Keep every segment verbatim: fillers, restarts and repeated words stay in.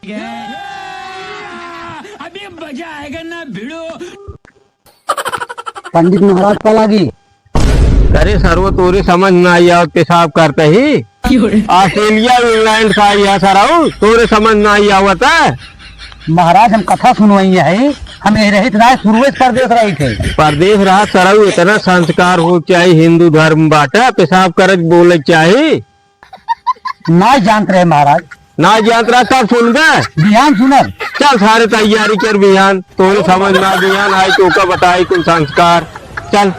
अभी मजा आएगा ना भिड़ू। पंडित महाराज पा लागी। अरे सरवो, तोरे समझ ना आई आवत पेशाब करते ही। क्यों रे? ऑस्ट्रेलिया, इंग्लैंड का आई है सरऊ, तोरे समझ ना आई आवत है। महाराज, हम कथा सुनवई है, हम यही रहित ना, शुरुए से परदेश रही थे। परदेश रहा सरऊ, इतना संस्कार हो चाही, हिंदू धर्म बाटे, पेशाब करत बोले चाही। ना जानत रहे महाराज। ना जानत रहा, तब सुनबे? बिहान सुनब। चल सारे तैयारी कर बिहान, तोरे समझ ना बिहान आई तो का बताई कुल संस्कार। चल।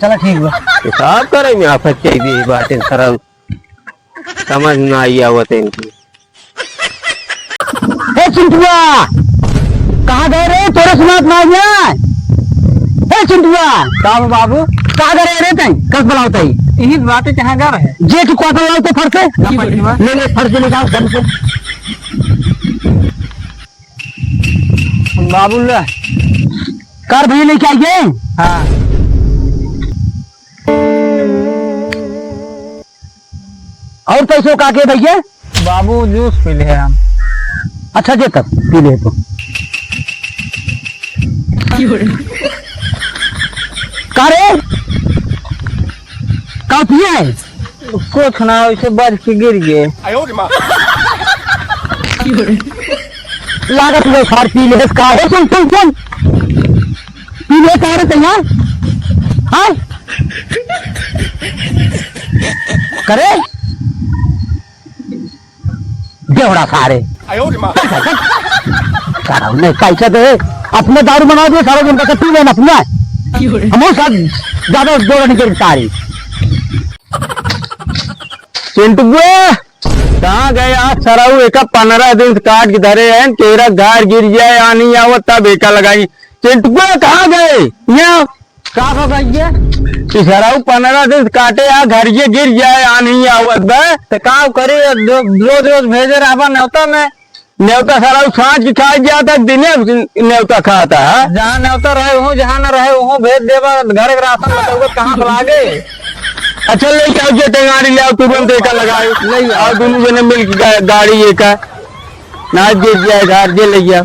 चला ठीक बा। पेशाब करे में आफत चाहिए बाटे सरऊ। समझ ना आई आवत इनकी। ए चिंटुआ, कहाँ गए रे? तोरे सुनात ना आइया। ए चिंटुआ। का हो बाबू? कहाँ गए रे तैं? कस बुलाओ तई? यही बात है, कहाँ गए रहे? जे तू कॉटन लाओ तो फट से। ना पटवा। ले ले, फट से ले जाओ घर से। बाबू ले। कर भैया लेके आइए। हाँ। और पैसों का के भैया? बाबू जूस पी ले हम। अच्छा जे तब पी ले तो। का रे? का पिए है? कुछ ना, वैसे बज के गिर गए। लागत हुए फार पी ले, का है? सुन, सुन, सुन। पी ले, का रे तैयार? हाँ? करे? देवड़ा सारे। आयो रे माँ। सारा उन्हें कैसे दे? अपने दारू बना दिए, सारा दिन का पी लेना अपना। हम सब ज्यादा जोर नहीं करी सारी। चिंटुआ, कहाँ गए आज सरऊ? एका पन्द्रह दिन से काट के धरे हैं, केरा घर गिर जाए, आनी आवत तब एका लगाई। चिंटुआ, कहाँ गए? यहाँ का हो गई ये? ई सरऊ पन्द्रह दिन से काटे आ, घर ये गिर जाए, आनी आवत बा। तो का करे, दो-, रोज रोज भेजे रहबा न्योता में। न्योता सरऊ साँझ की खाए जाता, दिने न्योता खाता है। जहाँ न्योता रहे हूँ, जहाँ न रहे हूँ, भेज देबा, घर के राशन बताऊंगा कहाँ से लागे। अच्छा, ले जाओ, जे टेंगारी ले आओ, तुरंत एका लगाई। ले आओ। और दोनों जने मिल के गा-, गाड़ी एका। ना गिर जाए, घर जे ले गया।